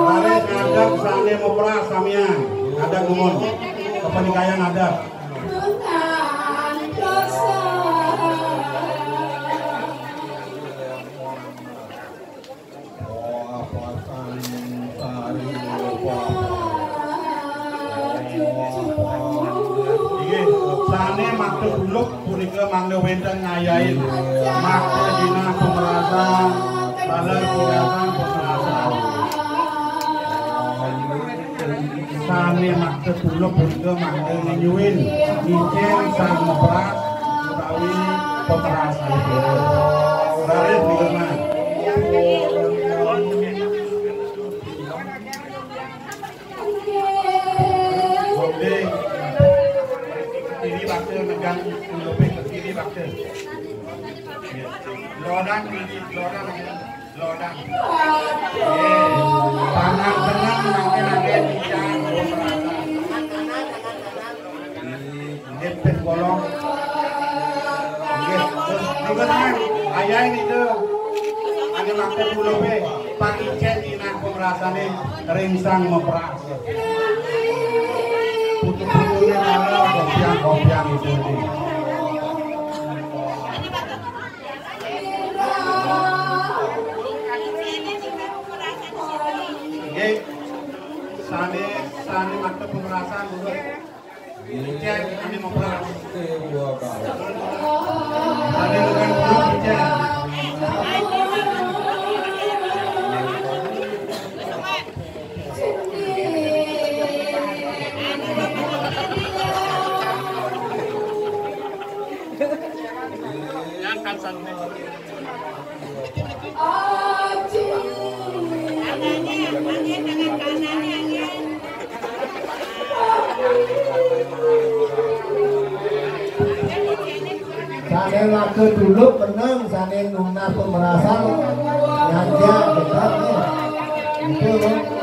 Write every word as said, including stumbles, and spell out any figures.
Raris ngadeg sané mepras samian. Ngadeg nuwun. Kepanikayan ngadeg. Inggih, sané makta duluk punika mangda wénten ngayahin makta jinah pemerasan, taler pungkasan pemerasan. Sané makta duluk punika mangda ngenyuin icén sang mepras utawi pemerasan. Raris nika, Mas. Oke. Kiri bakal megang lebih ke kiri bakal. Lodan, lodan, lodan. Tangan tenang, makin makin kencang. Nggih, pit bolong. Nggih, terus juga tangan. Ayah ini tuh. Ada makan dulu, Pe. Pangicén inah pemerasané ring sang mepras. Putu-putuné kala kopiang-kopiang itu nih. Nggih. Sané, sané makta pemerasan, Bu. Nggih, sané mepras. Sané dengan Bu, nggih. Sané laku dulu menang, sané nunas pemerasan, ngajak debat nih. Itu loh.